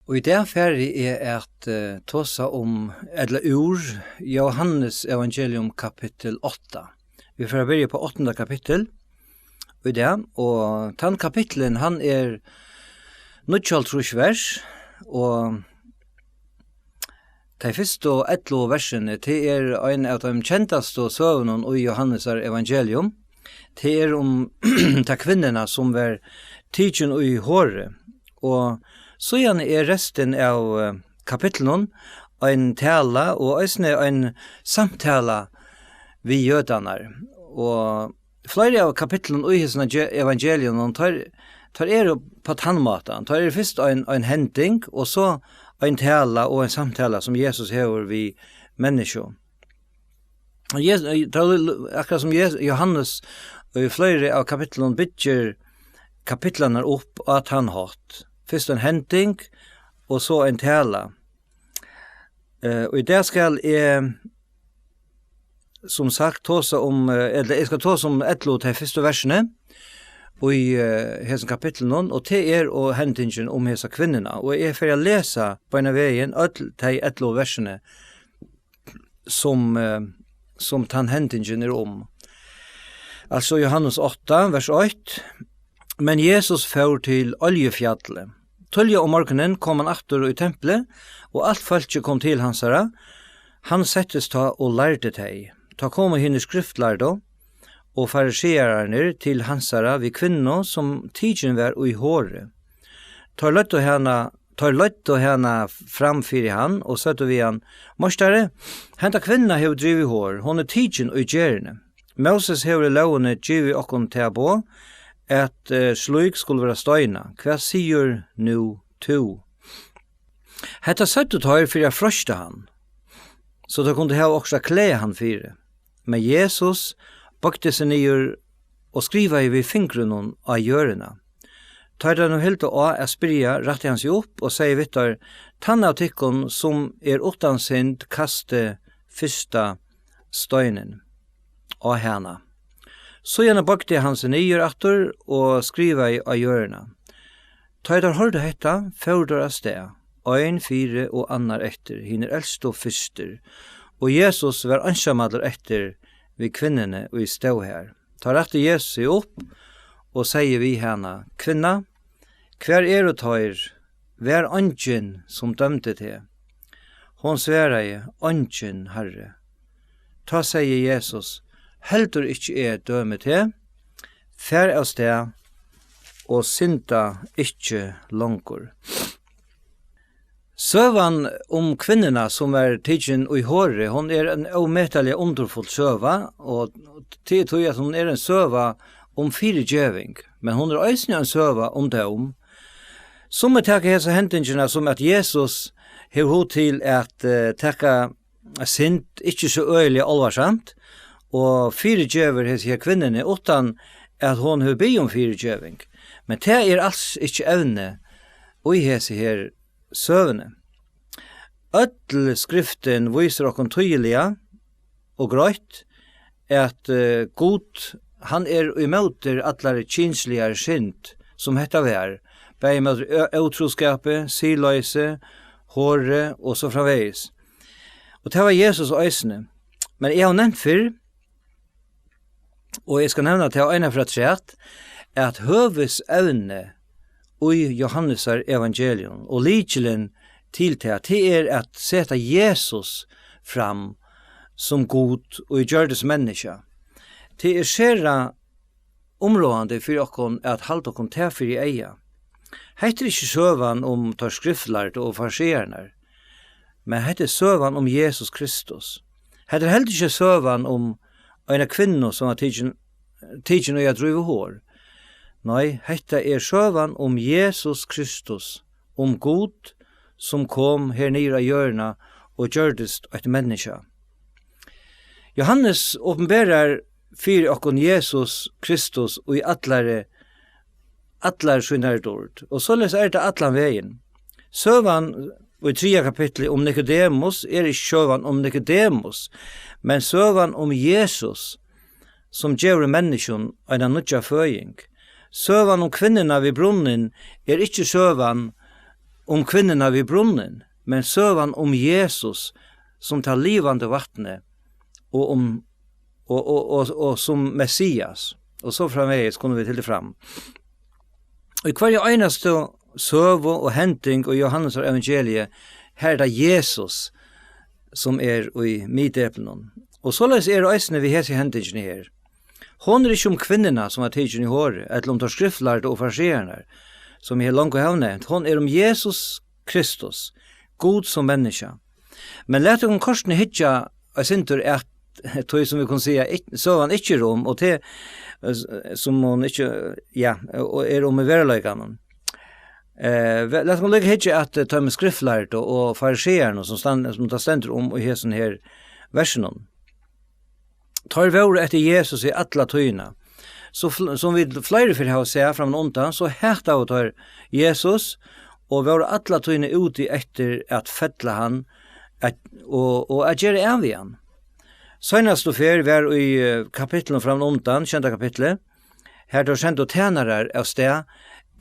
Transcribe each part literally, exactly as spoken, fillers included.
Og í dag fari eg at, eh, tosa um, ella úr, Jóhannes evangelium kapittul átta. Vit fara at byrja á áttanda kapittul í dag, og tann kapittulin, hann er níggjuoghálvtrýss vers, og tey fyrstu ellivu versini, tað er ein av teimum kendastu søgunum í Jóhannesar evangelium. Tað er um ta kvinnuna, sum var tikin í hori, og síðan er restin av, eh, kapitlinum ein tala og eisini ein samtala við jødarnar. Og fleiri av kapitlunum í hesum ege-, evangeliunum, teir, teir eru á tann mátan. Teir eru fyrst ein, ein hending, og so ein tala og ein samtala, sum Jesus hevur við menniskju. Og Jes-, eh, tað er l-, akkurát sum Jes-, Jóhannes í fleiri av kapitlunum byggir kapitlarnar upp á tann hátt. Fyrst ein hending, og so ein tala. Eh, og í dag skal eg, sum sagt, tosa um, eh, ella eg skal tosa um ellivu, tey fyrstu versini í, eh, hesum kapitlinum, og tað er og hendingin um hesa kvinnuna. Og eg fari at lesa beinanvegin øll tey ellivu versini, sum, eh, sum tann hendingin er um. Altso Jóhannes átta, vers eitt. Men Jesus fór til Oljufjallið. Tíðliga um morgunin kom hann aftur í templið, og alt fólkið kom til hansara. Hann settist tá og lærdi tey. Tá komu hinir skriftlærdu og fariseararnir til hansara við kvinnu, sum tikin var í hori. Teir løgdu hana, teir løgdu hana fram fyri hann og søgdu við hann: Meistari, henda kvinna hevur drivið hor, hon er tikin í gerðini. Móses hevur í lógini givið okkum tað boð, at, eh, slík skulu verða steinað. Hvat sigur nú tú? Hetta søgdu teir fyri at freista hann, so teir kundu hava okkurt at klaga hann fyri. Men Jesus boygdi seg niður og skrivaði við fingrunum á jørðina. Tá teir nú hildu á at spyrja, rætti hann seg upp og segði við teir: Tann av tykkum, sum er uttan synd, kasti fyrsta steinin á hana. Síðani boygdi hann seg niður aftur og skrivaði á jørðina. Tá ið teir hoyrdu hetta, fóru teir avstað, ein fyri og annar eftir, hinir elstu fyrstir, og Jesus var einsamallur eftir við kvinnuni, ið stóð har. Tá rætti Jesus seg upp og segði við hana: Kvinna, hvar eru teir? Var eingin, sum dømdi teg? Hon svaraði: Eingin, Harri. Tá segði Jesus: Heldur ikki eg dømi teg. Far avstað og synda ikki longur. Søgan um kvinnuna, sum var tikin í hori, hon er ein ómetaliga undurfull søga, og tað er tí, at hon er ein søga um fyrigeving, men hon er eisini ein søga um dóm. Summi taka hesa hendingina sum, at Jesus hevur hug til at, eh, taka synd ikki so øgiliga álvarsamt, og fyrigevur hesi her kvinnuni, uttan at hon hevur biðið um fyrigeving. Men tað er als ikki evnið í hesi her søguni. Øll skriftin vísir okkum týðiliga og greitt, at, eh, Gud, hann er ímóti allari kynsligari synd, sum hetta var, bæði ímóti ó-, ótrúskapi, siðloysi, hori og so framvegis. Og tað var Jesus eisini. Men eg havi nevnt fyrr, og eg skal nevna tað eina ferð afturat, at høvuðsevnið í Jóhannesar evangelium og lykilin til tað, tað er at seta Jesus fram sum Gud, ið gjørdist menniskja. Tað er sera umráðandi fyri okkum at halda okkum tað fyri eyga. Hetta er ikki søgan um teir skriftlærdu og fariseararnar, men hetta er søgan um Jesus Kristus. Hetta er heldur ikki søgan um eina kvinnu, sum var tikin, tikin í at dríva hor. Nei, hetta er søgan um Jesus Kristus, um Gud, sum kom her niður á jørðina og gjørdist eitt menniskja. Jóhannes opinberar fyri okkum Jesus Kristus í allari, allar sínar dýrd. Og soleiðis er tað allan vegin. Søgan í triðja kapitli um Nikodemus er ikki søgan um Nikodemus, men søgan um Jesus, sum gevur menniskjum eina nýggja føðing. Søgan um kvinnuna við brunnin er ikki søgan um kvinnuna við brunnin, men søgan um Jesus sum tað livandi vatnið og um, og, og, og, og sum Messias, og so framvegis kunnu vit hildið fram. Í hvørja einastu søgu og hending í Jóhannesar evangelie, her er tað Jesus, sum er í miðdeplinum. Og soleiðis er eisini við hesi hendingini her. Hon er ikki um kvinnuna, sum var tikin í hori, ella um teir skriftlærdu og fariseararnar, sum eg longu havi nevnt. Hon er um Jesus Kristus, Gud sum menniskja. Men lat okkum kortini hyggja eitt sindur at tí, sum vit kunnu siga, ik-, søgan ikki er um, og tað, eh, s-, sum hon ikki, ja, og er um í veruleikanum. Eh, ve-, lat okkum líka hyggja at, eh, teimum skriftlærdu og farisearunum, sum stand-, sum tað stendur um í hesum her versunum. Teir vóru eftir Jesus í alla tíðina. So fl-, sum vit fleiri ferð hava sæð frammanundan, so hataðu teir Jesus og vóru alla tíðina úti eftir at fella hann, at, og, og at gera av við hann. Seinastu ferð var í, eh, kapitlinum frammanundan, sjeynda kapitli, har teir sendu tænarar av stað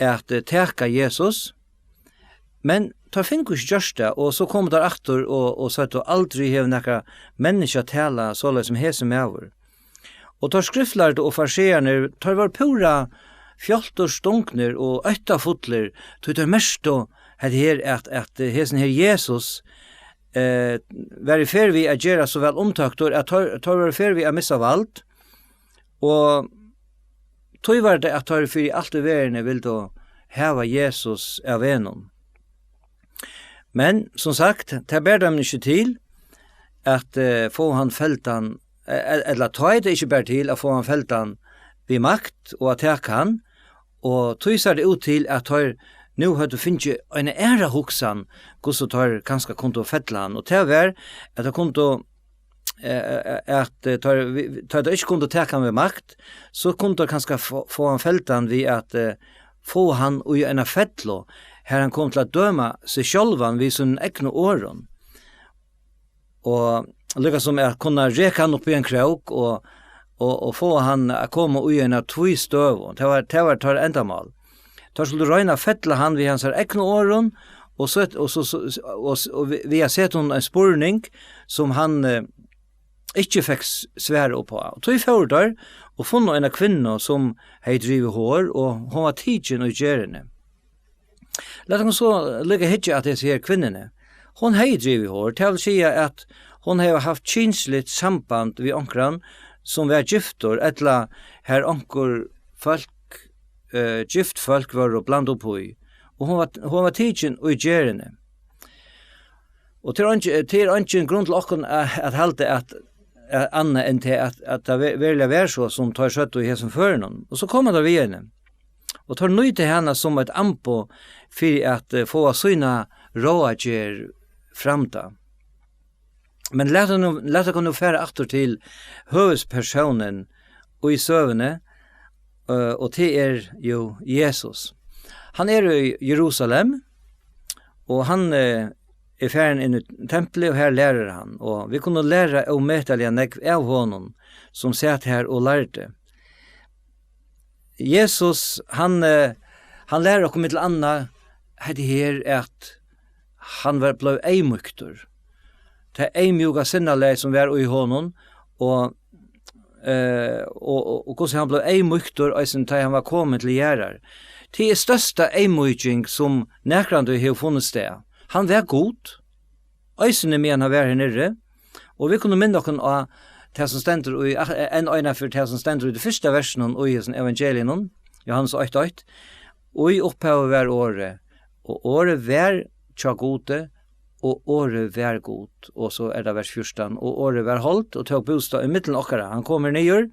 at, eh, taka Jesus, men teir fingu ikki gjørt tað, og so komu teir aftur og, og søgdu: "Aldri hevur nakar menniskja talað soleiðis sum hesin maður." Og teir skriftlærdu og fariseararnir, teir vóru púra fjálturstungnir og óttafullir, tí teir merktu, hetta her, at, at hesin her Jesus, eh, var í ferð við at gera so væl umtóktur, at teir, teir vóru í ferð við at missa vald, og tí var tað, at teir fyri alt í verðini vildu hava Jesus av vegnum. Men, sum sagt, tað bar teimum ikki til at, eh, fáa hann feldan, eh, ella tá ið tað ikki bar til at fáa hann feldan við makt og at taka hann, og tí sær tað út til, at teir nú høvdu fingið eina aðra hugsan, hvussu teir kanska kundu fella hann, og tað var, at teir kundu, eh, eh, at, eh, teir, vi-, tá teir ikki kundu taka hann við makt, so kundu teir kanska fá, fáa hann feldan við at, eh, fáa hann í eina fellu, har hann kom til at døma seg sjálvan við sínum egnu orðum. Og líka sum at kunna reka hann upp í ein krók og, og, og fáa hann at koma í eina tvístøðu. Tað var, tað var teirra endamál. Teir skuldu royna at fella hann við hansara egnu orðum, og so, og so, so, og, og við, við at seta honum ein spurning sum hann, eh, ikki fekk s-, svar upp á. Og tí fóru teir og funnu eina kvinnu sum hevði drivið hor, og hon var tikin í gerðini. Lat okkum so líka hyggja at hesi her kvinnuni. Hon hevði drivið hor, tað vil siga, at hon hevur havt kynsligt samband við onkran, sum var giftur, ella har onkur fólk, eh, gift fólk vóru bland upp í. Og hon var, hon var tikin í gerðini. Og tað er eingin, tað er eingin grund til okkum at, at halda at, at annað enn tað at, at tað ve-, veruliga var so, sum teir søgdu í hesum førinum. Og so koma teir við henni. Og teir nýta hana sum eitt amboð fyri at, eh, fáa sína ráðagerð framda. Men lat okkum nú, lat okkum nú fara aftur til høvuðspersónin í søguni, eh, og tað er jú Jesus. Hann er í Jerusalem, og hann, eh, er farin inn í templið, og her lærir hann. Og vit kunnu læra ómetaliga nógv av honum, sum sat her og lærdi. Jesus, hann, eh, hann lærir okkum millum annað hetta her, at hann var, bleiv eyðmýktur. Tað eyðmjúka sinnalagið, sum var í honum, og, eh, og, og, og hvussu hann bleiv eyðmýktur, eisini tá hann var komin til jarðar. Tað er størsta eyðmýking, sum nakrantíð hevur funnið stað. Hann var Gud, eisini meðan hann var her niðri. Og vit kunnu minna okkum á tað sum stendur í, enn eina ferð tað sum stendur í tí fyrsta versinum í hesum evangeliinum, Jóhannes eitt eitt: "Í upphavi var Orðið, og Orðið var hjá Gudi, og Orðið var Gud." Og so er tað vers fjúrtan: "Og Orðið var hold og tók bústað í millum okkara." Hann kom her niður.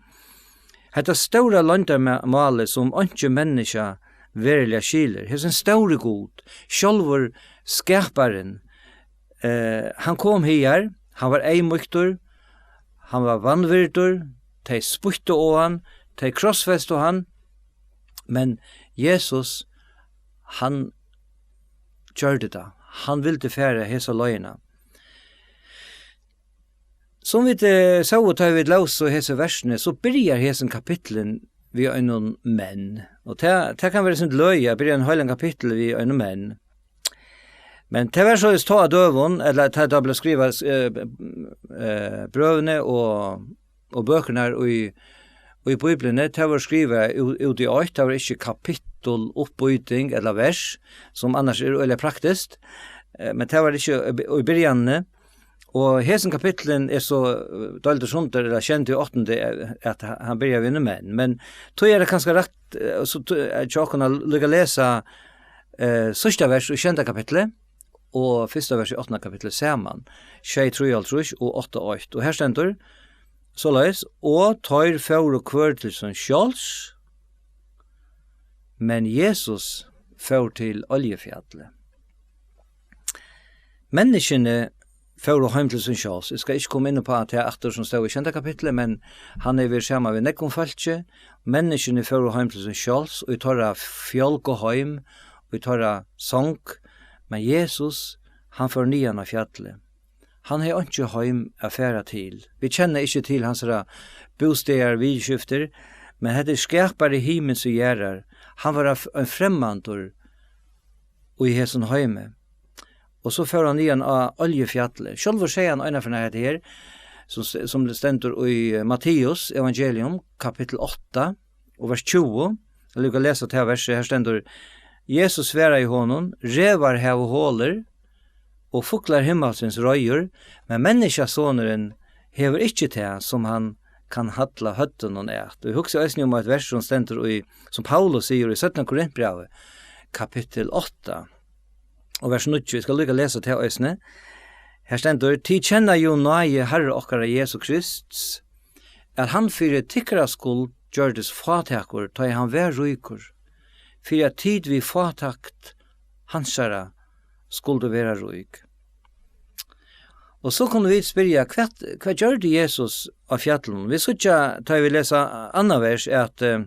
Hetta stóra loyndarmálið, sum einki menniskja veruliga skilir. Hesin stóri Gud, sjálvur Skaparin, eh, hann kom higar, hann var eyðmýktur, hann var vanvirdur, tey spýttu á hann, tey krossfestu hann, men Jesus, hann gjørdi tað. Hann vildi fara hesa leiðina. Sum vit, eh, sóu, tá vit lósu hesi versini, so byrjar hesin kapittulin við einum men. Og tað, tað kann vera eitt sindur løgið at byrja ein heilan kapittul við einum men. Men tað var soleiðis tá á døgum, ella tá tað bleiv skrivað, eh, eh, brøvini og, og bøkurnar í, í Bíbliuni, tað var skrivað ú-, út í eitt, tað var ikki kapittul, uppbýting ella vers, sum annars er øgiliga praktiskt, eh, men tað var ikki í, í byrjanini. Og hesin kapittulin er so, eh, deildur sundur, ella sjendi og áttandi, eh, at ha-, hann byrjar við einum men. Men tí er tað kanska rætt, eh, so tí, eh, hjá okkum at líka lesa, eh, síðsta vers í sjeynda kapitli og fyrsta vers í áttanda kapitli saman, sjey trýoghálvtrýss og átta eitt. Og her stendur soleiðis: "Og teir fóru hvør til sín sjálvs, men Jesus fór til Oljufjallið." Menniskjuni fóru heim til sín sjálvs. Eg skal ikki koma inn á tað aftur sum stóð í sjeynda kapitli, men hann hevur verið saman við nógvum fólki. Menniskjuni fóru heim til sín sjálvs, og í teirra fjálga heim, og í teirra song, men Jesus, hann fór niðan á fjallið. Hann hevði einki heim at fara til. Vit kenna ikki til hansara bústaðar viðurskiftir, men hetta er skapari himins og jarðar. Hann var ein f-, ein fremmandur í hesum heimi. Og so fór hann niðan á Oljufjallið. Sjálvur segði hann einaferð hetta her, sum s-, sum stendur í, eh, Matteus evangelium, kapittul átta og vers tjúgu. Eg vil lesa tað versið. Her stendur: "Jesus svaraði honum: Revar hava holur, og fuglar himmalsins reiður, men Menniskjusonurin hevur ikki tað, sum hann kann halla høvdinum at." Og eg hugsi eisini um eitt vers, sum stendur í, sum Paulus sigur í seinna Korintbrævi, kapittul átta og vers níggju. Eg skal líka lesa tað eisini. Her stendur: "Tit kenna jú náði Harra okkara Jesu Krists, at hann fyri tykkara skuld gjørdist fátækur, tá ið hann var ríkur, fyri at tit við fátækt hansara skuldu vera rík." Og so kunnu vit spyrja, hvat, hvat gjørdi Jesus á fjallinum? Vit síggja, tá vit lesa annað vers, at, eh,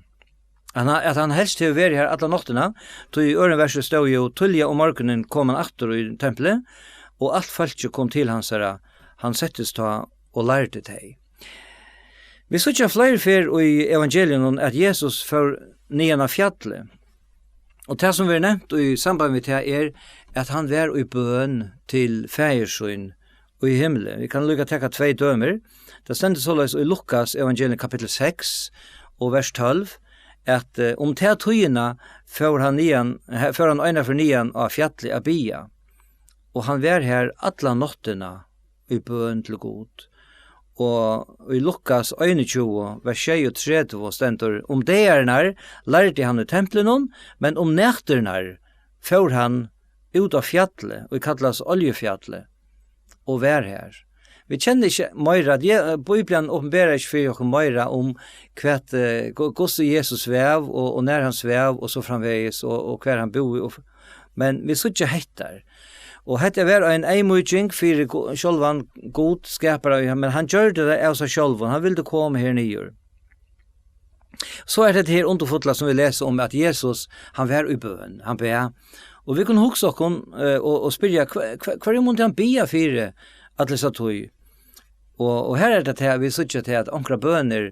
hann, at hann helst hevur verið har alla náttina, tí í øðrum versi stóð jú: "Tíðliga um morgunin kom hann aftur í templið, og alt fólkið kom til hansara, hann settist tá og lærdi tey." Vit síggja fleiri ferð í evangeliunum, at Jesus fór niðan á fjallið. Og tað, sum verður nevnt í samband við tað, er, at hann var í bøn til Faðir sín í himli. Vit kunnu líka taka tvey dømi. Tað stendur soleiðis í Lukas evangelium kapittul seks og vers tólv, at, eh, um ta tíðina fór hann niðan, he-, fór hann einaferð niðan á fjallið at biðja. Og hann var har alla náttina í bøn til Gud. Og í Lukas einogtjúgu, vers sjeyogtretivu stendur: "Um dagarnar lærdi hann í templinum, men um næturnar fór hann út á fjallið, ið kallast Oljufjallið, og var har." Vit kenna ikki meira, at Je-, Bíblian opinberar ikki fyri okkum meira um hvat, eh, hvu-, hvussu Jesus svav og, og nær hann svav og so framvegis og, og hvar hann búði og f-, men vit síggja hetta. Og hetta var ein eyðmýking fyri Gu-, sjálvan Gud, skapara í, men hann gjørdi tað av sær sjálvum, hann vildi koma her niður. So er hetta her undurfulla, sum vit lesa um, at Jesus, hann var í bøn, hann bað. Og vit kunnu hugsa okkum, eh, og, og spyrja, hva, hva, hvørjum mundi hann biðja fyri alla hesa tíð? Og, og her er tað til, vit síggja til, at onkrar bønir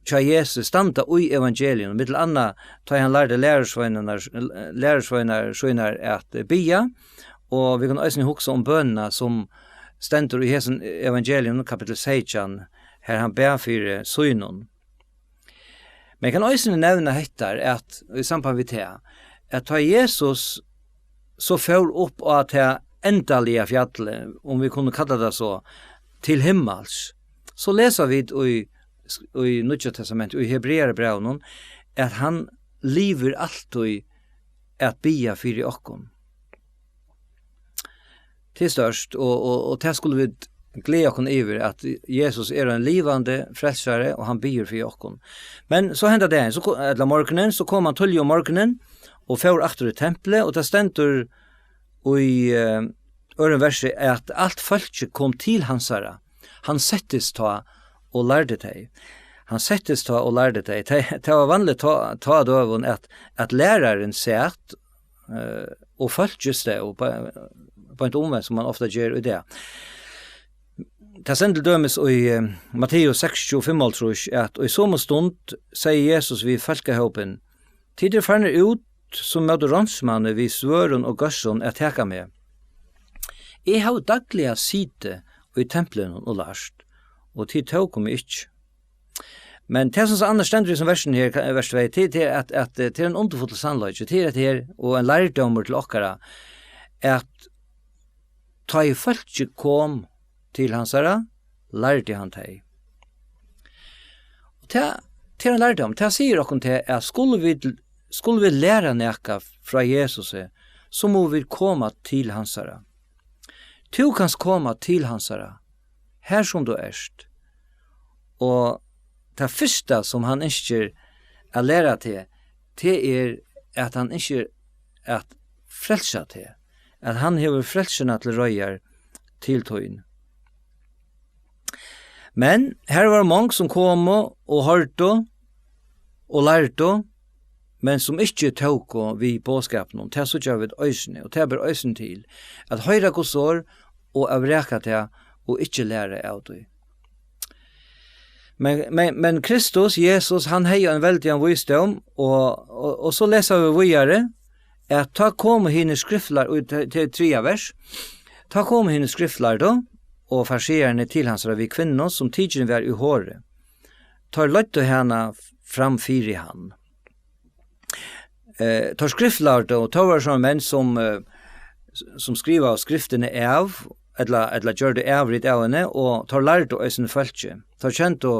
hjá Jesu standa í evangelium, millum annað, tá hann lærdi lærisveinarnar, lærisveinar sínar at biðja, og vit kunnu eisini hugsa um bønina, sum stendur í hesum evangelium, kapittul seytjan, har hann bað fyri sínum. Men eg kann eisini nevna hetta, at í samband við tað, at tá Jesus so fór upp á tað endaliga fjallið, um vit kunnu kalla tað so, til himmals, so lesa vit í, í Nýggja Testamenti, í Hebrearabrævinum, at hann livir altíð at biðja fyri okkum. Tað er stórt, og, og, og tað skulu vit gleða okkum yvir, at Jesus er ein livandi frelsari, og hann biður fyri okkum. Men so henda dagin, so ko-, ella morgunin, so kom hann tíðliga um morgunin og fór aftur í templið, og tað stendur í, eh, øðrum versi, at alt fólkið kom til hansara. Hann settist tá og lærdi tey. Hann settist tá og lærdi tey. Tey, tað var vanligt tá, tá á døgum, at, at lærarin sat, eh, og fólkið stóð, be-, beint umvent, sum man ofta ger í dag. Tað stendur til dømis í, eh, Matteus seks, tjúgu, fimmoghálvtrýss, at í somu stund segði Jesus við fólkahópin: "Tit eru farnir út sum móti ránsmanni við svørðum og góssum at taka meg. Eg havi dagliga sitið í templinum og lært, og tit tóku meg ikki. Men tað, sum so annars stendur í hesum versinum her, ka-, vers tvey, tað, tað er, at, at, eh, tað er ein undurfullur sannleiki, tað er hetta her, og ein lærdómur til okkara, at tá ið fólkið kom til hansara, lærdi hann tey. Og tað, tað er ein lærdómur, tað sigur okkum tað, at skulu vit, skulu vit læra nakað frá Jesusi, so mugu vit koma til hansara. Tú kanst koma til hansara, har sum tú ert. Og tað fyrsta, sum hann ynskir at læra teg, tað er, at hann ynskir at frelsa teg, at hann hevur frelsuna til reiðar til tín. Men har vóru mong, sum komu og hoyrdu og lærdu, men sum ikki tóku við boðskapinum. Tað síggja vit eisini, og tað ber eisini til, at hoyra Guds orð og at vraka tað og ikki læra av tí. Men, men, men Kristus, Jesus, hann hevði ein veldigan vísdóm, og, og, og so lesa vit víðari, at tá komu hinir skriftlærdu, í te-, te-, triðja vers, tá komu hinir skriftlærdu og fariseararnir til hansara við kvinnu, sum tikin var í hori. Teir leiddu hana fram fyri hann. Eh, teir skriftlærdu, og teir vóru sånne menn, sum, eh, s-, sum skrivaðu skriftini av, ella, ella gjørdu avrit av henni, og teir lærdu eisini fólki. Teir kendu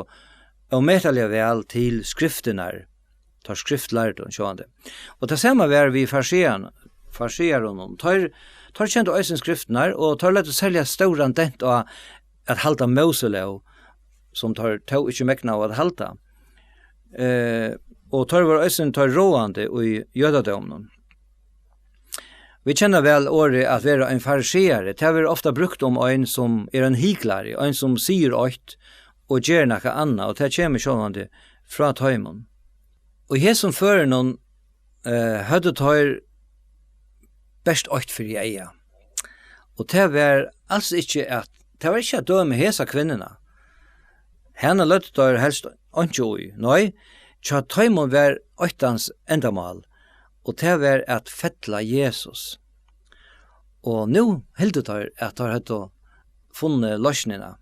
ómetaliga væl til skriftirnar, teir skriftlærdu, sjálvandi. Og tað sama var við farisean-, farisearunum. Teir, teir kendu eisini skriftirnar, og teir løgdu serliga stóran dent á at halda Móselóg, sum teir tó ikki megnaðu at halda. Eh, og teir vóru eisini teir ráðandi í jødadóminum. Vit kenna væl orðið at vera ein fariseari. Tað verður ofta brúkt um ein, sum er ein hyklari, ein, sum sigur eitt og ger nakað annað, og tað kemur sjálvandi frá teimum. Og í hesum førinum, eh, høvdu teir bert eitt fyri eyga. Og tað var als ikki at, tað var ikki at døma hesa kvinnuna. Hana løgdu teir helst einki í. Nei, hjá teimum var eittans endamál, og tað var at fella Jesus. Og nú hildu teir, at teir høvdu funnið loysnina.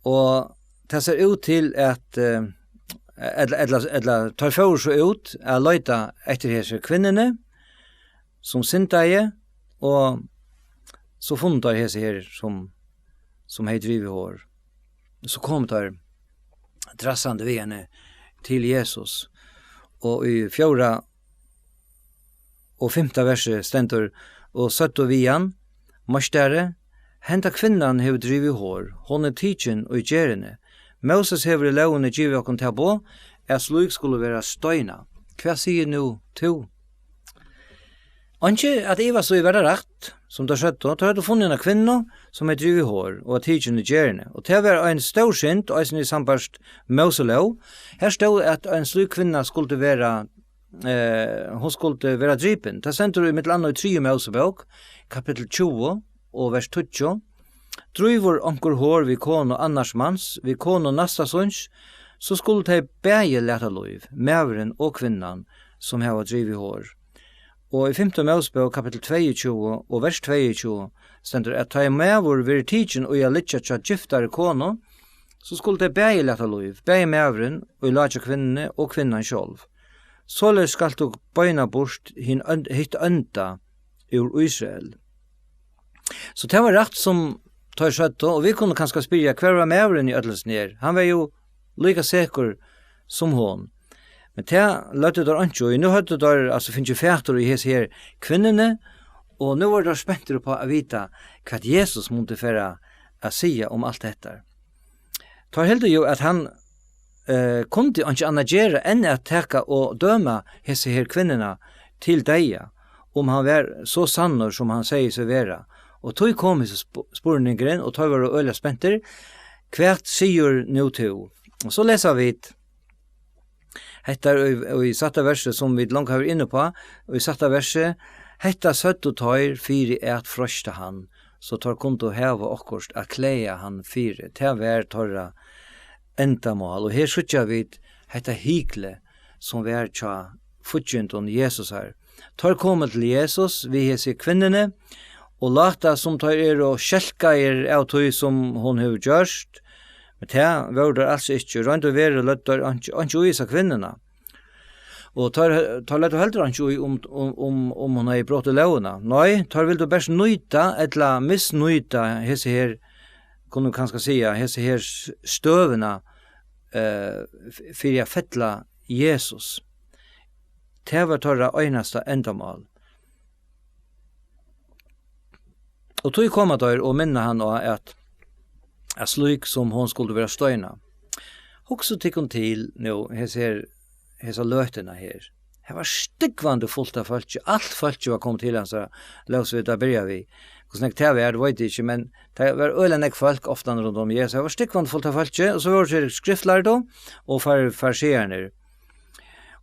Og tað sær út til, at, eh, ella, ella, ella teir fóru so út at leita eftir hesi kvinnuni, sum syndaði, og so funnu teir hesi her, sum, sum hevði drivið hor. So komu teir drassandi við henni til Jesus, og í fjórða og fimta versi stendur: Og søgdu við hann: Meistari, henda kvinnan hevur drivið hor, hon er tikin í gerðini. Móses hevur í lógini givið okkum tað boð, at slík skulu verða steinað. Hvat sigur nú tú? Einki at ivast í, var tað rætt, sum teir søgdu, teir høvdu funnið eina kvinnu, sum hevði drivið hor og var tikin í gerðini. Og tað var ein stór synd, eisini sambært Móselóg. Her stóð, at ein slík kvinna skuldi vera, eh, hon skuldi vera dripin. Tað stendur í millum annað í Triðju Mósebók, kapittul tjúgu og vers tíggju: Drívur onkur hor við konu annars mans, við konu næsta síns, so skulu tey bæði lata lív, maðurin og kvinnan, sum hava drivið hor. Og í Fimtu Mósebók, kapittul tveyogtjúgu og vers tveyogtjúgu, stendur, at tá ein maður verður tikin í at liggja hjá giftari konu, so skulu tey bæði lata lív, bæði maðurin, ið lá hjá kvinnuni, og kvinnan sjálv. Soleiðis skalt tú beina burt hin ónd-, hitt ónda úr Ísrael. So tað var rætt, sum teir søgdu, og vit kunnu kanska spyrja, hvar var maðurin í øllum hesum her? Hann var jú líka sekur sum hon. Men tað løgdu teir einki í. Nú høvdu teir altso fingið fatur í hesi her kvinnuni, og nú vóru teir spentir upp á at vita, hvat Jesus mundi fara at siga um alt hetta. Teir hildu jú, at hann, eh, kundi einki annað gera enn at taka og døma hesi her kvinnuna til deyða, um hann var so sannur, sum hann segði seg vera. Og tí kom hesi sp-, spurningurin, og teir vóru øgiliga spentir: Hvat sigur nú tú? Og so lesa vit hetta í, í sætta versi, sum vit longu hava verið inni uppá, í sætta versi: Hetta søgdu teir fyri at freista hann, so teir kundu hava okkurt at klaga hann fyri. Tað var teirra endamál. Og her síggja vit hetta hyklið, sum var hjá fíggindum Jesusar. Teir koma til Jesus við hesi kvinnuni og lata, sum teir eru skelkaðir av tí, sum hon hevur gjørt. Men tað vóru teir als ikki. Roynd og veru løgdu teir einki, einki í hesa kvinnuna. Og teir, teir løgdu heldur einki í, um, um, um, um hon hevði brotið lógina. Nei, teir vildu bert nýta ella misnýta hesi her, kunnu kanska siga, hesi her s-, støðuna, eh, f-, fyri at fella Jesus. Tað var teirra einasta endamál. Og tí koma teir og minna hann á, at, at slík sum hon skuldi vera steinað. Hugsið tykkum til nú, hesi her, hesa løtuna her. Her var stúgvandi fult av fólki. Alt fólkið var komið til hansara, lósu vit at byrja við. Hvussu nógv tað var, veit eg ikki, men tað var øgiliga nógv fólk ofta rundt um Jesus. Her var stúgvandi fult av fólki, og so vóru her skriftlærdu og far-, farisearnir.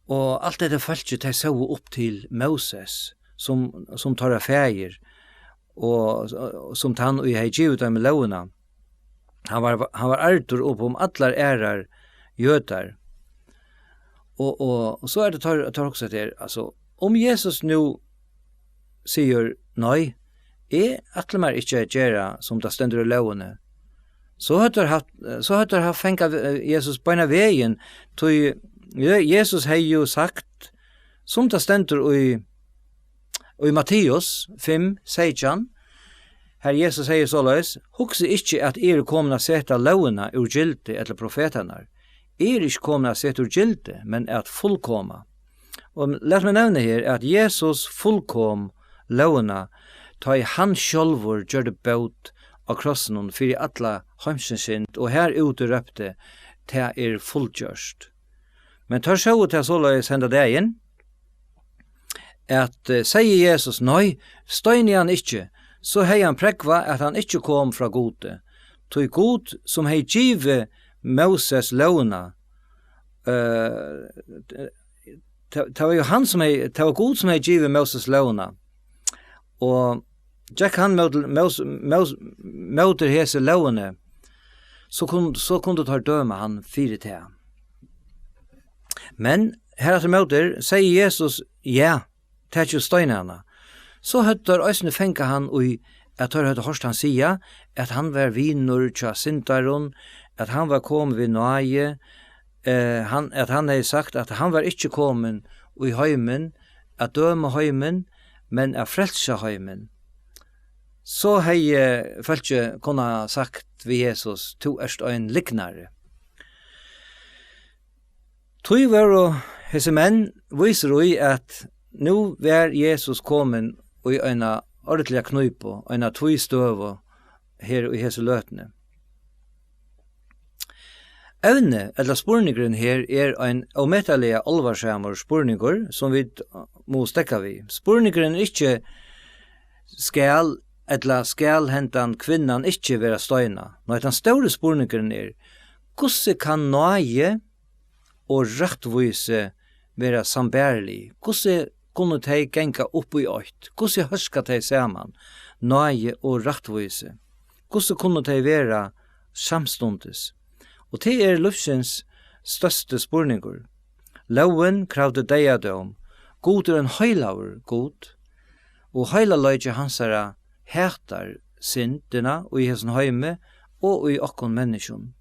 Og alt hetta fólkið, tey sóu upp til Móses, sum, sum teirra faðir, og, og sum tann, ið hevði givið teimum lógina. Hann var, hann var ærdur upp um allar aðrar jødar. Og, og, og so er tað teir, teir hugsa eftir, altso, um Jesus nú sigur: "Nei, eg ætli mær ikki at gera, sum tað stendur í lógini." So høvdu teir havt, so høvdu teir havt fangað, eh, Jesus beinan vegin, tí Je-, Jesus hevði jú sagt, sum tað stendur í, í Matteus fimm seytjan, har Jesus sigur soleiðis: "Hugsið ikki, at eg eri komin at seta lógina úr gildi ella profetarnar. Eg eri ikki komin at seta úr gildi, men at fullkoma." Og lat meg nevna her, at Jesus fullkom lógina, tá ið hann sjálvur gjørdi bót á krossinum fyri alla heimsins synd, og har úti rópti: "Tað er fullgjørt." Men teir sóu tað soleiðis henda dagin, at, eh, segði Jesus: "Nei, steinið hann ikki," so hevði hann prógvað, at hann ikki kom frá Gudi. Tí Gud, sum hevði givið Móses lógina, eh, tað, tað var jú hann, sum hevði, tað var Gud, sum hevði givið Móses lógina. Og gekk hann móti, Mós-, Mós-, móti hesi lógini, so kun-, so kundu teir døma hann fyri tað. Men harafturímóti segði Jesus: "Ja, takið og steinið hana." So høvdu teir eisini fangað hann í, at teir høvdu hoyrt hann siga, at hann var vinur hjá syndarum, at hann var komin við náði, eh, hann, at hann hevði sagt, at hann var ikki komin í heimin at døma heimin, men at frelsa heimin. So hevði fólkið kunnað sagt við Jesus: "Tú ert ein lygnari." Tí vóru hesi menn vísir í, at nú var Jesus komin í eina ordiliga knípu, eina tvístøðu her í hesi løtuni. Evnið ella spurningurin her er ein ómetaliga álvarsamur spurningur, sum vit mugu steðga við. Spurningurin er ikki: "Skal ella skal hendan kvinnan ikki vera steinað?" Nei, tann stóri spurningurin er: Hvussu kann náði og rættvísi vera sambærilig? Hvussu kunnu tey ganga upp í eitt? Hvussu hóska tey saman, náði og rættvísi? Hvussu kunnu tey vera samstundis? Og tað er lívsins størsti spurningur. Lógin kravdi deyðadóm. Gud er ein heilagur Gud, og heilagleiki hansara hatar syndina í hesum heimi og í okkum menniskjum.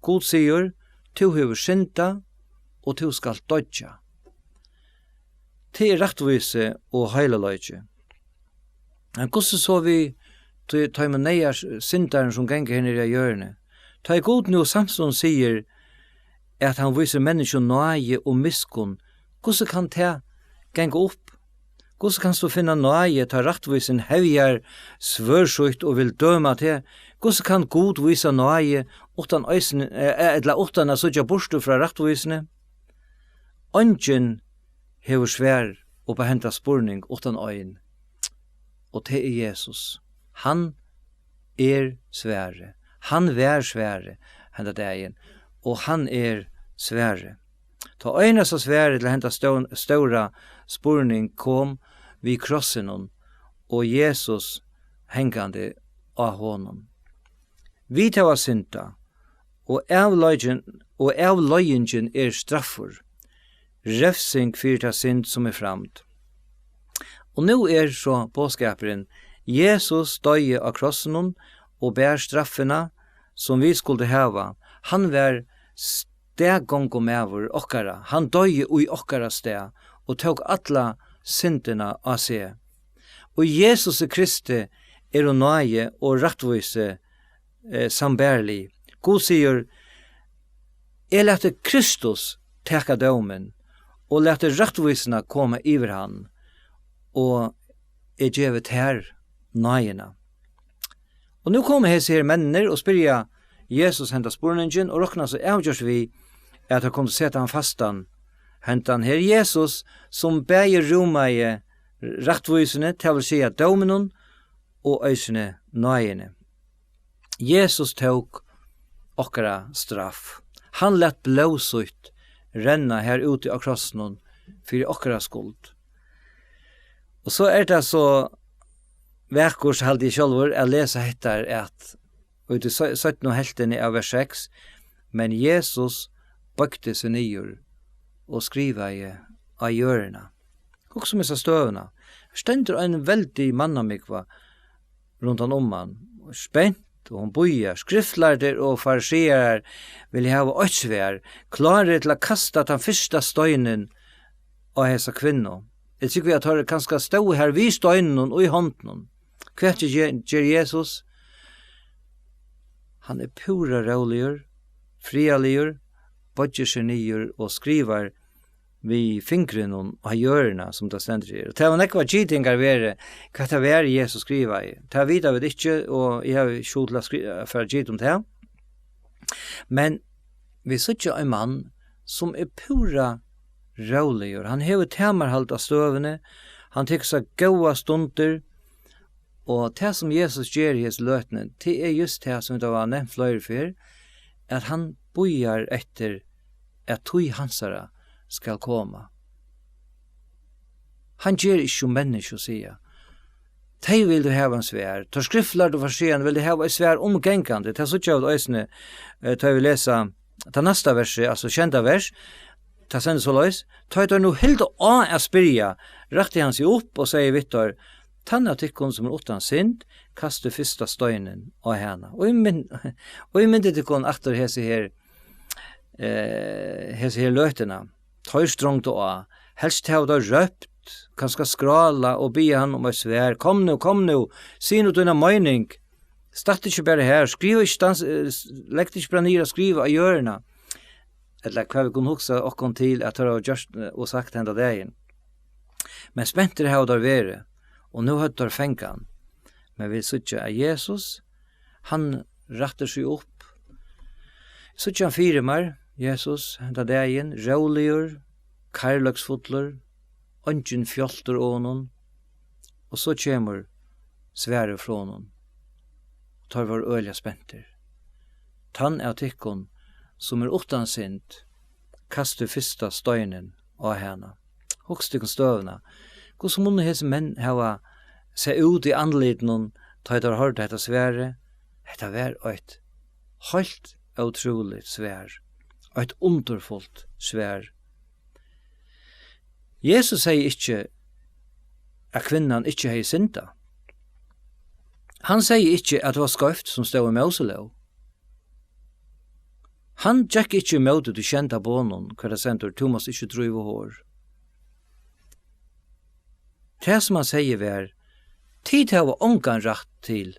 Gud sigur: "Tú hevur syndað, og tú skalt doyggja." Tað er rættvísi og heilagleiki. Men hvussu so við tí, teimum neyðars syndarum, sum ganga her niðri á jørðini? Tá ið Gud nú samstundis sigur, at hann vísir menniskjum náði og miskunn, hvussu kann tað ganga upp? Hvussu kanst tú finna náði, tá rættvísin hevjar svørð sítt og vil døma teg? Hvussu kann Gud vísa náði uttan eisini, eh, ella uttan at síggja burtur frá rættvísini? Eingin hevur svar upp á henda spurning uttan ein, og tað er Jesus. Hann er svarið. Hann var svarið henda dagin, og hann er svarið. Tá einasta svarið til henda stó-, stóra spurning kom við krossinum og Jesus hangandi á honum. Vit hava syndað, og avleiðingin, og avleiðingin er straffur, revsing fyri ta synd, sum er framd. Og nú er so boðskapurin: Jesus doyði á krossinum og bar straffina, sum vit skuldu hava. Hann var staðgongumaður okkara. Hann doyði í okkara stað og tók alla syndina á seg. Og Jesusi Kristi eru náði og rættvísi, eh, sambærilig. Gud sigur: "Eg lati Kristus taka dómin, og lati rættvísina koma yvir hann, og eg gevi tær náðina." Og nú koma hesir her menninir og spyrja Jesus henda spurningin og rokna so avgjørt við, at teir kundu seta hann fastan, hendan her Jesus, sum bæði rúmaði rættvísini, tað vil siga dóminum, og eisini náðini. Jesus tók okkara straff. Hann læt blóð sítt renna har úti á krossinum fyri okkara skuld. Og so er tað so vakurt, haldi eg sjálvur, at lesa hetta, at í tí se-, seinnu helvtini av vers seks: "Men Jesus boygdi seg niður og skrivaði á jørðina." Hugsa um hesa støðuna. Her stendur ein veldig mannamúgva rundan um hann, og spent, og hon bíðar. Skriftlærdir og farisearar vilja hava eitt svar, klárir til at kasta tann fyrsta steinin á hesa kvinnu. Eg trúgvi, at teir kanska stóðu har við steininum í hondunum. Hvat ger, ger Jesus? Hann er púra róligur, friðarligur, boyggir seg niður og skrivar við fingrinum á jørðina, sum tað stendur her. Og tað hava nógvar gitingar verið, hvat tað var, Jesus skrivaði. Tað vita vit ikki, og eg havi ikki hug til at skri-, at fara at gita um tað. Men vit síggja ein mann, sum er púra róligur. Hann hevur tamarhald á støðuni, hann tekur sær góðar stundir, og tað, sum Jesus ger í hesi løtuni, tað er júst tað, sum vit hava nevnt fleiri ferð, at hann bíðar eftir, at tíð hansara skal koma. Hann ger ikki sum menniskju siga. Tey vildu hava ein svar. Teir skriftlærdu og fariseararnir vildu hava eitt svar umgangandi. Tað síggja vit eisini, eh, tá vit lesa tað næsta versið, altso sjeynda vers. Tað stendur soleiðis: "Tá ið teir nú hildu á at spyrja, rætti hann seg upp og segði við teir: Tann av tykkum, sum er uttan synd, kasti fyrsta steinin á hana." Og ímyn-, og ímyndið tykkum aftur hesi her, eh, hesi her løtuna. Teir strongdu á. Helst hava teir rópt, kanska skrála og biðja hann um eitt svar. "Kom nú, kom nú, sig nú tína meining. Statt ikki bara her, skriva ikki stans-, eh, s-, legg teg ikki bara niður at skriva á jørðina." Ella hvat vit kunnu hugsa okkum til, at teir hava gjørt, eh, og sagt henda dagin. Men spentir hava teir verið, og nú høvdu teir fangað hann. Men vit síggja, at Jesus, hann rættir seg upp. Síggja hann fyri mær, Jesus, henda dagin, róligur, kærleiksfullur, eingin fjáltur á honum. Og so kemur svarið frá honum. Teir vóru øgiliga spentir. "Tann av tykkum, sum er uttan synd, kasti fyrsta steinin á hana." Hugsið tykkum støðuna. Hvussu munnu hesir menn hava sæð út í andlitinum, tá ið teir hoyrdu hetta svarið? Hetta var eitt heilt ótrúligt svar. Eitt undurfult svar. Jesus segði ikki, at kvinnan ikki hevði syndað. Hann segði ikki, at tað var skeivt, sum stóð í Móselóg. Hann gekk ikki ímóti tí sjeynda boðnum, har tað stendur: "Tú mást ikki dríva hor." Tað, sum hann segði, var: "Tit hava ongan rætt til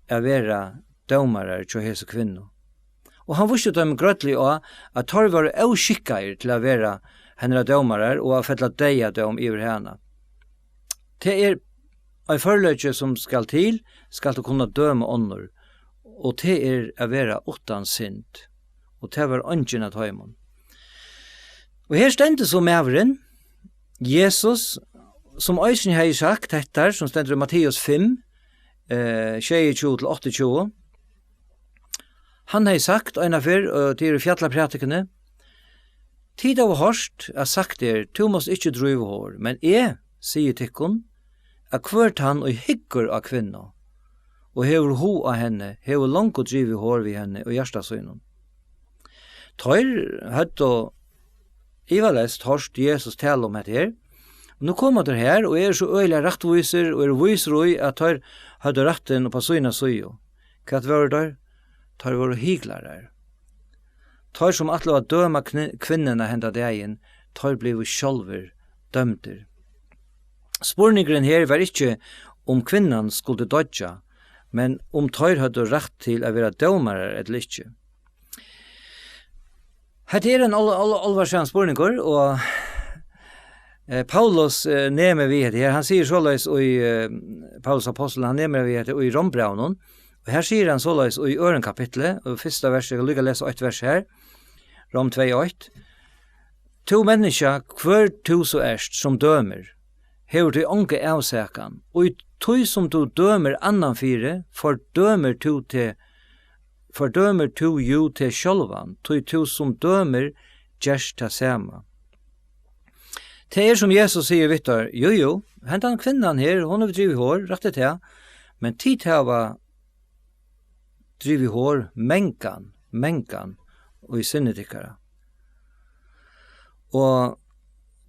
at vera dómarar hjá hesi kvinnu." Og hann vísti teimum grádliga á, at teir vóru óskikkaðir til at vera hennara dómarar og at fella deyðadóm yvir hana. Tað er ein førleiki, sum skal til, skalt tú kunna døma onnur, og tað er at vera uttan synd. Og tað var eingin av teimum. Og her stendur so maðurin, Jesus, sum eisini hevði sagt hetta, sum stendur í Matteus fimm, eh, sjeyogtjúgu til áttaogtjúgu. Hann hevði sagt eina ferð, og tað er í fjallaprædikuni: "Tit hava hoyrt, at sagt er: 'Tú mást ikki dríva hor.' Men eg sigi tykkum, at hvør tann, ið hyggur á kvinnu, og hevur hug á henni, hevur longu drivið hor við henni í hjarta sínum." Teir høvdu ivaleyst hoyrt Jesus tala um hetta her, Nú koma teir her og eru so øgiliga rættvísir og eru vísir í, at teir høvdu rættin upp á sína síðu. Hvat vóru teir? Teir vóru hyklarar. Teir, sum ætlaðu at døma kni-, kvinnuna henda dagin, teir blivu sjálvir dømdir. Spurningurin her var ikki, um kvinnan skuldi doyggja, men um teir høvdu rætt til at vera dómarar ella ikki. Hetta er ein ál-, ál-, álvarsamur spurningur, og, eh, Paulus, eh, nemur við hetta her. Hann sigur soleiðis í, eh, Paulus apostul, hann nemur við hetta í Rómbrævinum. Og her sigur hann soleiðis í øðrum kapitli, og fyrsta vers, eg vil líka lesa eitt vers her. Róm tvey eitt. Tú menniskja, hvør tú so ert, sum dømir, hevur tú onga avsakan. Og í tí sum tú dømir annan fyri, fordømir tú teg, fordømir tú jú teg sjálvan, tí tú sum dømir, gerst tað sama. Tað er, sum Jesus sigur við teir: Jú, jú, hendan kvinnan her, hon hevur drivið hor, rætt er tað, men tit hava drivið hor mangan, mangan í sinni tykkara. Og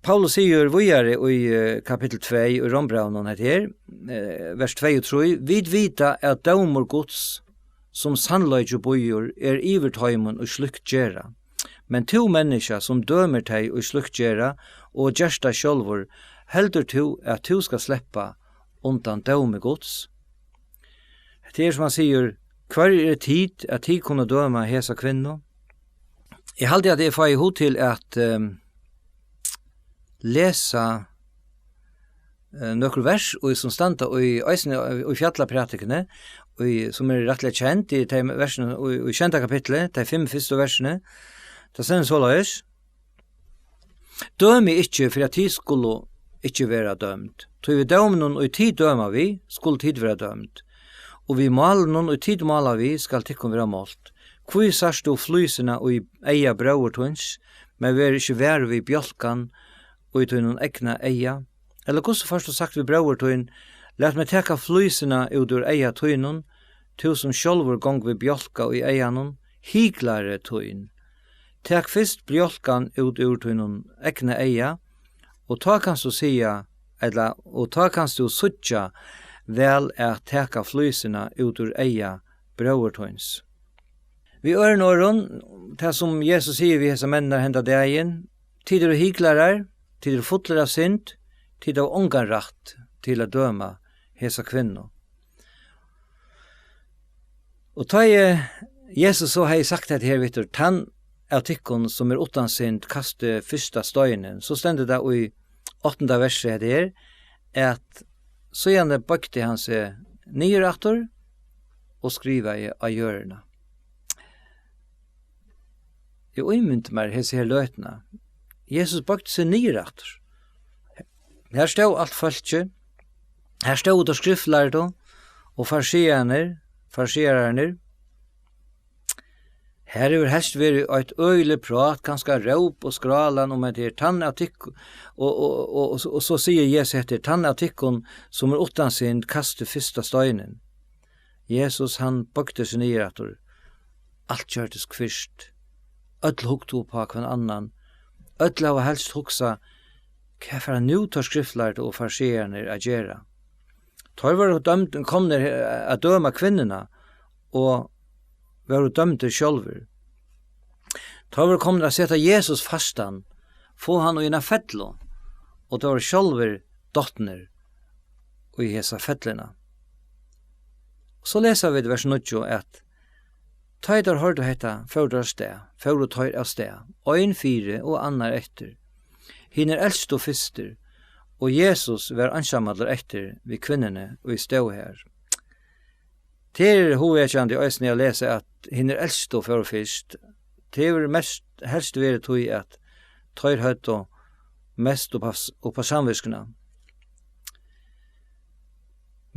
Paulus sigur víðari í, eh, kapittul tvey í Rómbrævinum hetta her, eh, vers tvey og trý: Vit vita, at dómur Guds, sum sannleiki býður, er yvir teimum, ið slíkt gera. Men tú, menniskja, sum dømir tey, ið slíkt gera, og gert tað sjálvur, heldur tú, at tú skalt sleppa undan dómi Guds? Hetta er, sum hann sigur: Hvørjir eru tit, at tit kunnu døma hesa kvinnu? Eg haldi, at eg fái hug til at, ehm, lesa, eh, nøkur vers, og sum standa í, eisini í Fjallaprædikuni, í, sum er rættiliga kend, í tey versini, í, í sjeynda kapitli, tey fimm fyrstu versini. Tað stendur soleiðis: Dømið ikki, fyri at tit skulu ikki verða dømd. Tí við dóminum, ið tit døma við, skulu tit verða dømd. Og við málinum, ið tit mála við, skal tykkum verða mált. Hví sært tú flísina í eyga bróður tíns, men verður ikki varur við bjálkan í tínum egna eyga? Ella hvussu fært tú sagt við bróður tín: Lat meg taka flísina út úr eyga tínum, tú sum sjálvur gong við bjálka í eyganum, hyklari tín? Tak fyrst bjálkan út úr tínum egna eyga, og tá kanst tú siga, ella, og tá kanst tú síggja væl at taka flísina út úr eyga bróður tíns. Við øðrum orðum, tað sum Jesus sigur við hesar menninar henda dagin: Tit eru hyklarar, tit eru fullir av synd, tit hava ongan rætt til at døma hesa kvinnu. Og tá eg, Jesus so hevði sagt hetta her við teir: Tann av tykkum, sum er uttan synd, kasti fyrsta steinin, so stendur tað í áttanda versi hetta her, at síðani boygdi hann seg niður aftur og skrivaði á jørðina. Eg ímyndi mær hesa her løtuna. Jesus boygdi seg niður aftur. Her stóð alt fólkið, her stóðu teir skriftlærdu og farisearnir, fariseararnir. Her hevur helst verið eitt øgiligt prát, kanska róp og skrálan um, at her tann av tykkum, og, og, og, og, og so sigur Jesus hetta: Tann av tykkum, sum er uttan synd, kasti fyrsta steinin. Jesus, hann boygdi seg niður aftur. Alt gjørdist kvirt. Øll hugdu upp á hvønn annan. Øll hava helst hugsað: Hvat fara nú teir skriftlærdu og fariseararnir at gera? Teir vóru dømd, komnir at døma kvinnuna og vóru dømdir sjálvir. Teir vóru komnir at seta Jesus fastan, fáa hann í eina fellu, og teir vóru sjálvir dotnir í hesa felluna. So lesa vit vers níggju, at tá ið teir hoyrdu hetta, fóru teir avstað, fóru teir avstað, ein fyri og annar eftir, hinir elstu fyrstir, og Jesus var einsamallur eftir við kvinnuni, ið stóð har. Tað er hugvekjandi eisini at lesa, at hinir elstu fóru fyrst. Tað hevur mest, helst verið tí, at teir høvdu mest upp á s-, upp á samvitskuna.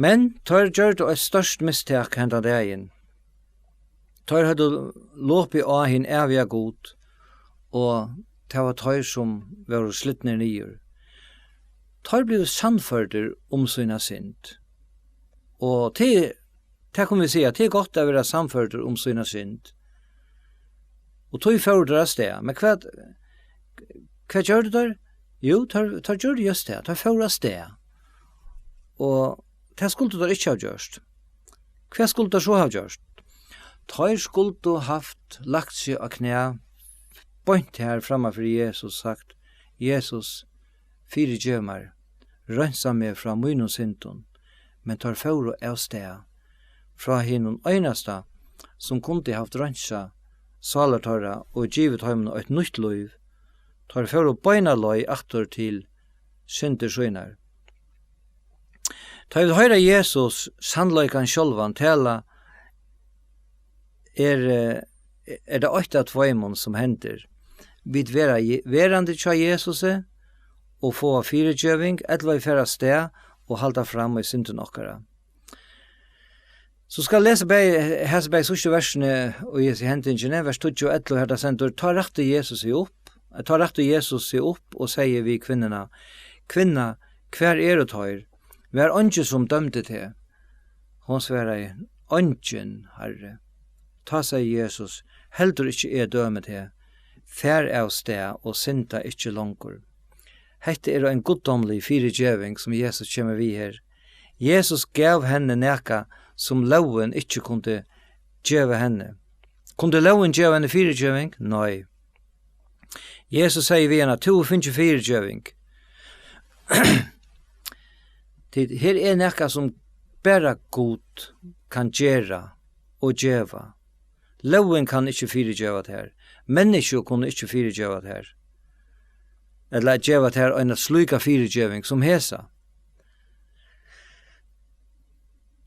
Men teir gjørdu eitt stórt mistak henda dagin. Teir høvdu lopið á hin æviga Gud, og tað var teir, sum vóru slitnir niður. Teir blivu sannførdir um sína synd. Og tað, tað kunnu vit siga, tað er gott at vera sannførdur um sína synd. Og tí fóru teir avstað. Men hvat, hvat gjørdu teir? Jú, teir, teir gjørdu júst tað. Teir fóru av stað. Og tað skuldu teir ikki hava gjørt. Hvat skuldu teir so hava gjørt? Teir skuldu havt lagt seg á knæ beint har framman fyri Jesus, sagt: "Jesus, fyrigev mær, reinsa meg frá mínum syndum." Men teir fóru av stað frá hinum einasta, sum kundi havt reinsað sálar teirra og givið teimum eitt nýtt lív. Teir fóru beina leið aftur til syndir sínar. Tá vit hoyra Jesus, sannleikan sjálvan, tala, er, eh, er tað eitt av tveimum, sum hendir. Vit vera Je-, verandi hjá Jesusi og fáa fyrigeving, ella vit fara av stað og halda fram í syndum okkara. So skal eg lesa bæði, hesi bæði síðstu versini í hesi hendingini, vers tíggju og ellivu, har tað stendur: "Tá rætti Jesus seg upp, eh, tá rætti Jesus seg upp og segði við kvinnuna: 'Kvinna, hvar eru teir? Var eingin, sum dømdi teg?' Hon svaraði: 'Eingin, Harri.' Tá segði Jesus: 'Heldur ikki eg dømi teg. Far av stað og synda ikki longur.'" Hetta er ein guddómlig fyrigeving, sum Jesus kemur við her. Jesus gav henni nakað, sum lógin ikki kundi geva henni. Kundi lógin geva henni fyrigeving? Nei. Jesus segði við hana: "Tú hevur fingið fyrigeving." Tit, her er nakað, sum bara Gud kann gera og geva. Lógin kann ikki fyrigeva tær. Menniskju kunnu ikki fyrigeva tær. Ella geva tær eina slíka fyrigeving sum hesa.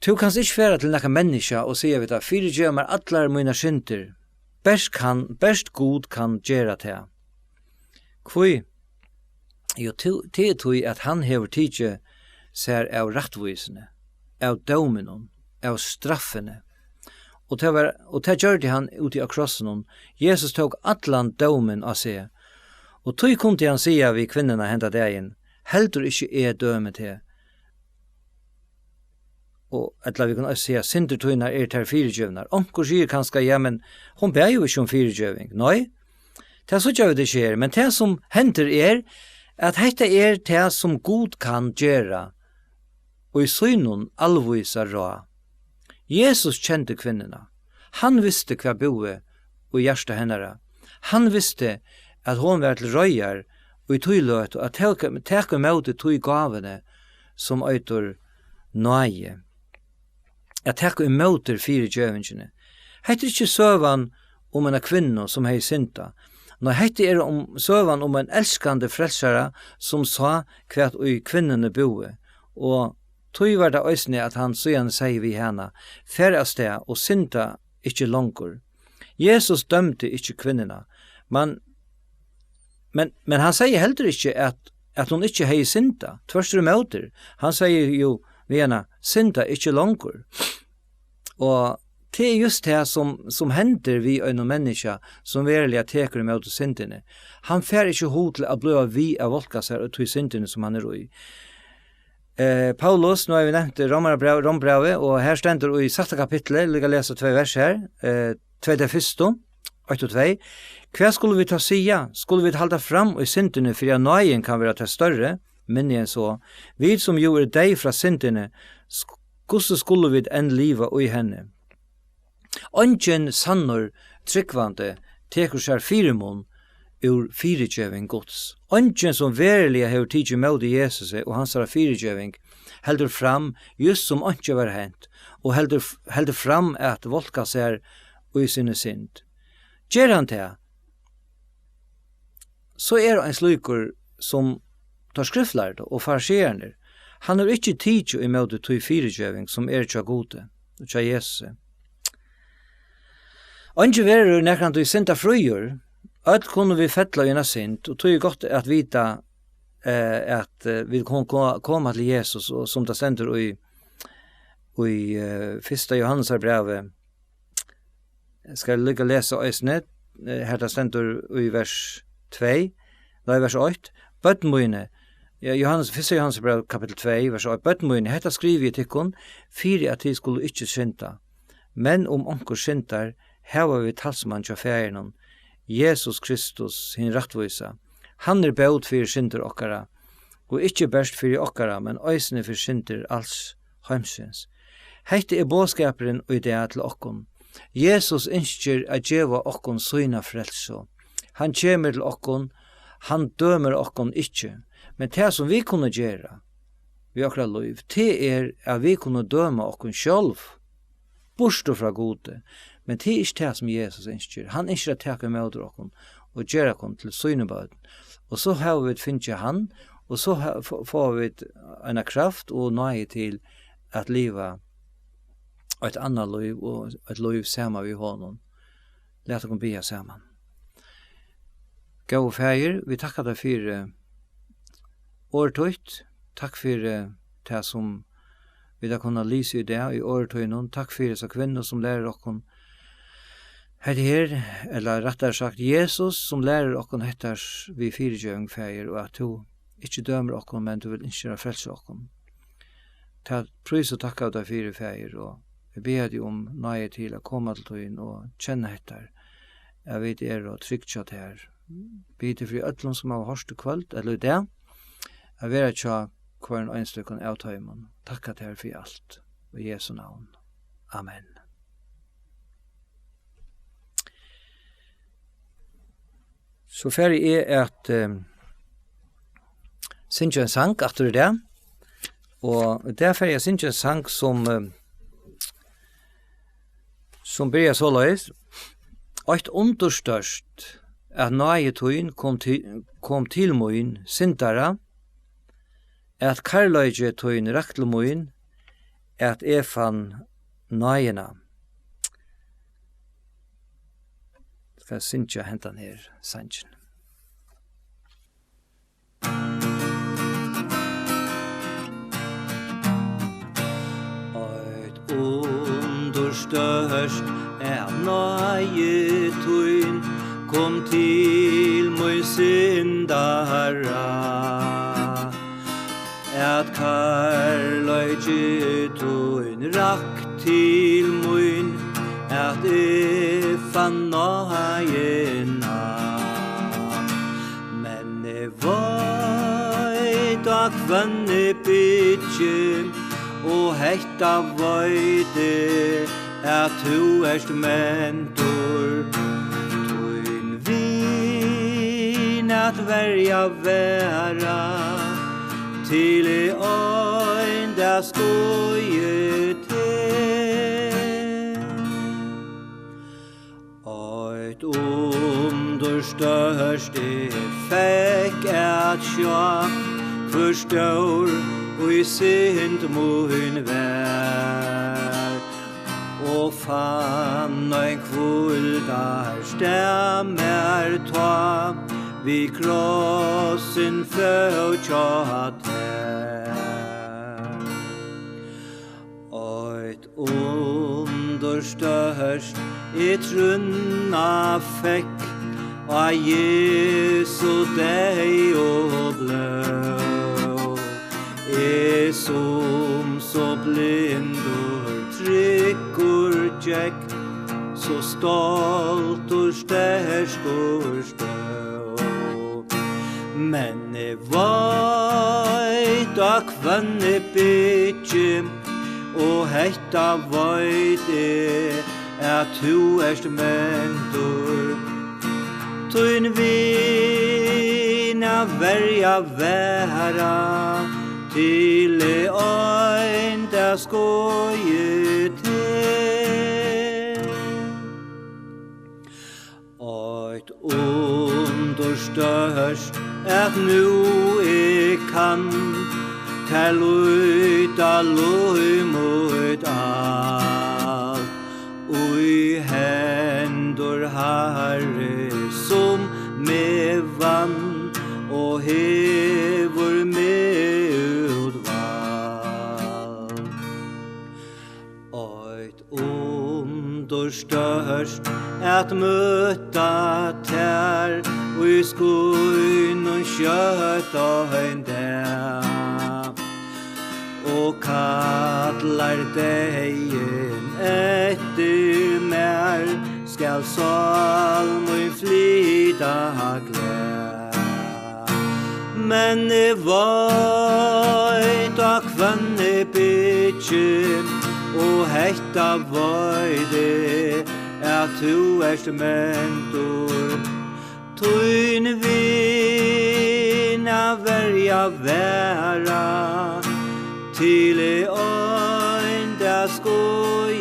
Tú kanst ikki fara til nakað menniskja og siga við tað: "Fyrigev mær allar mínar syndir." Bert kann, bert Gud kann gera tað. Hví? Jú, tú, tað er tí, at hann hevur tikið sær av rættvísini, av dóminum, av straffini. Og tað var, og tað gjørdi hann úti á krossinum. Jesus tók allan dómin á seg. Og tí kundi hann siga við kvinnuna henda dagin: "Heldur ikki eg dømi teg." Og ella vit kunnu eisini siga: "Syndir tínar eru tær fyrigivnar." Onkur sigur kanska: "Ja, men hon bað jo ikki um fyrigeving." Nei, tað síggja vit ikki her, men tað sum hendir er, at hetta er tað sum Gud kann gera í sínum alvísa ráð. Jesus kendi kvinnuna. Hann visti, hvat búði í hjarta hennara. Hann visti, at hon var til reiðar í tí løtu at taka, taka ímóti tí gávuni, sum eitur náði. At taka ímóti fyrigevingini. Hetta er ikki søgan um eina kvinnu, sum hevði syndað. Nei, hetta er um, søgan um ein elskandi frelsara, sum sá, hvat í kvinnuni búði, og tí var tað eisini, at hann síðani segði við hana: "Far av stað og synda ikki longur." Jesus dømdi ikki kvinnuna, men, men, men hann segði heldur ikki, at, at hon ikki hevði syndað. Tvørturímóti, hann segði jú við hana: "Synda ikki longur." Og tað er júst tað, sum, sum hendir við einum menniskja, sum veruliga tekur ímóti syndini. Hann fær ikki hug til at blíva við at volka sær í tí syndini, sum hann er í. Eh, Paulus, nú hava vit nevnt Rómarbræv-, Rómbrævið, og her stendur í sætta kapitli, lat okkum lesa tvey vers her, eh, tvey tey fyrstu, eitt og tvey. Hvat skulu vit tá siga? Skulu vit halda fram í syndini, fyri at náðin kann vera tað størri? Minni enn so. Vit, sum jú eru deyð frá syndini, sk-, hvussu skulu vit enn liva í henni? Eingin sannur trúgvandi tekur sær fyrimun úr fyrigeving Guds. Eingin, sum veruliga hevur tikið ímóti Jesusi og hansara fyrigeving, heldur fram, júst sum einki var hent, og heldur, heldur fram at volka sær í síni synd. Ger hann tað, so er ein slíkur sum teir skriftlærdu og farisearnir. Hann hevur ikki tikið ímóti tí fyrigeving, sum er hjá Gudi og hjá Jesusi. Eingin verður nakrantíð syndafríur. Øll kunnu vit fella í eina synd, og tí er gott at vita, eh, at, eh, vit kon-, ko-, koma til Jesus, og sum tað stendur í, í, eh, fyrsta Jóhannesarbrævi, skal eg líka lesa eisini, eh, har tað stendur í vers tvey, nei, vers eitt: "Børn míni", ja, Jóhannes, fyrsta Jóhannesarbræv, kapittul tvey, vers eitt: "Børn míni, hetta skrivi eg tykkum, fyri at tit skulu ikki synda. Men um onkur syndar, hava vit talsmann hjá Faðirinum, Jesus Kristus, hin rættvísa. Hann er bót fyri syndir okkara, og ikki bert fyri okkara, men eisini fyri syndir als heimsins. Hetta er boðskapurin í dag til okkum. Jesus ynskir at geva okkum sína frelsu. Hann kemur til okkum, hann dømir okkum ikki, men tað, sum vit kunnu gera við okkara lív, tað er, at vit kunnu døma okkum sjálv burtur frá Gudi. Men tað er ikki tað, sum Jesus ynskir. Hann ynskir at taka ímóti okkum og gera okkum til síni børn. Og so hava vit fingið hann, og so ha-, f-, fáa vit eina kraft og náði til at liva eitt annað lív og eitt lív saman við honum. Lat okkum biðja saman. Góði Faðir, vit takka tær fyri orð títt. Takk fyri tað, sum vit hava kunnað lesa í dag í orði tínum. Takk fyri hesa kvinnu, sum lærir okkum hetta her, ella rættari sagt, Jesus, sum lærir okkum hetta við fyrigeving, Faðir, og at tú ikki dømir okkum, men tú vil ynskir at frelsa okkum. Tað prís og takka tær fyri, Faðir, og eg biði teg um náði til at koma til tín og kenna hetta, at vit eru trygg hjá tær. Biði teg fyri øllum, sum hava hoyrt í kvøld, ella í dag, at vera hjá hvørjum einstøkum av teimum. Takka tær fyri alt. Í Jesu navn. Amen. So fari eg at, eh, syngja ein sang aftur í dag. Og í dag fari eg at syngja ein sang, sum, eh, sum byrjar soleiðis: Eitt undur stórt, at náði tín kom til, kom til mín, syndara, at kærleiki tín rakti mín, at eg fann náðina. Skal eg syngja hendan her sangin? Eitt undur stórt, at náði tín kom til mín, syndara, at kærleiki tín rakk til mín, at eg fann náðina. Men eg veit, á hvønn eg byggi, og hetta veit eg, at tú ert mentur, tín vin at verja vera, til eg ein dag skoði teg. Eitt undur stórt eg fekk at sjá, hvør stór í synd mín var, og fann ein hvíldarstað mær tá, við krossin fót hjá tær. Eitt undur stórt eg trúnna fekk, á Jesu deyð og blóð. Eg sum so blindur tryggur gekk, so stoltur sterkur stóð. Men eg veit, á hvønn eg byggi, og hetta veit eg, at tú ert mentur, tín vin at verja vera, til eg ein dag skoði teg. Eitt undur stórt, at nú eg kann tær líta lív mítt alt í hendur, Harri, sum meg vann og hevur meg útvalt. Eitt undur stórt, at møta tær í skýnum skjótt ein dag, og kallar deyðin eftir mær, skal sál mín flyta glað. Men eg veit, á hvønn eg byggi, og hetta veit eg, at tú ert mentur. Tín vin at verja vera, til eg ein dag skíði.